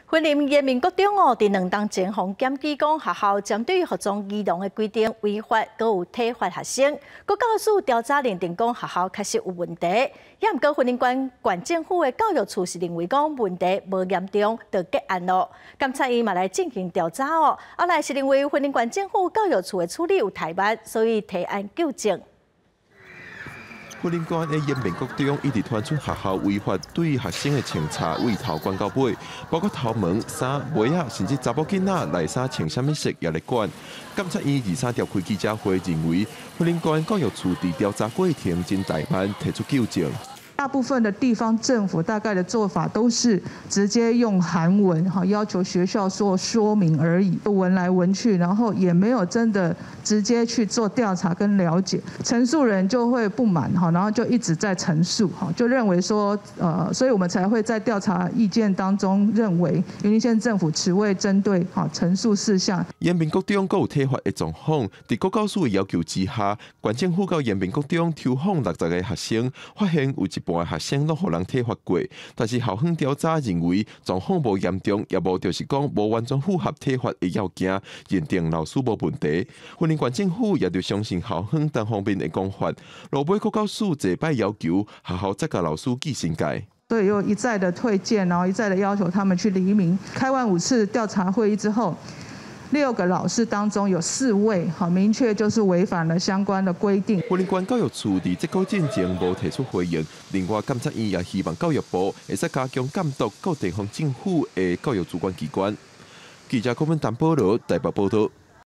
雲林延銘國中哦，佇2冬前予檢舉講學校針對服裝儀容的規定違法，閣有體罰學生。國教署調查認定講學校確實有問題，也毋過雲林縣縣政府的教育處是認為講問題無嚴重，就結案咯。監察院嘛來進行調查哦，後來是認為雲林縣政府教育處的處理有怠慢，所以提案糾正。雲林縣的延銘國中一直傳出學校違法對學生的穿插對頭管到尾，包括頭毛、衫、襪仔，甚至查某囡仔內衫穿啥物色也咧管。監察院23召開記者會，認為雲林縣教育處佇調查過程真怠慢，提出糾正。大部分的地方政府大概的做法都是直接用函文哈要求學校做說明而已，問來問去，然後也沒有真的直接去做調查跟了解，陳述人就會不滿哈，然後就一直在陳述哈，就認為說，所以我們才會在調查意見當中認為雲林縣政府遲未針對哈陳述事項。延銘國中閣有體罰的狀況，佇國教署的要求之下，縣政府到延銘國中抽訪60個學生，發現有一半學生攏予人體罰過，但是校方調查認為狀況無嚴重，也無就是講無完全符合體罰的要件，認定老師無問題。雲林縣政府也就相信校方單方面的講法，落尾國教署這擺要求學校再共老師記申誡。所以又一再的退件，然後一再的要求他們去釐明。開完5次調查會議之後，6個老師當中有4位，好明確就是違反了相關的規定。雲林縣教育處佇這個進前無提出回應。另外，監察院也希望教育部會使加強監督各地方政府的教育主管機關。記者郭文丹保羅台北報道。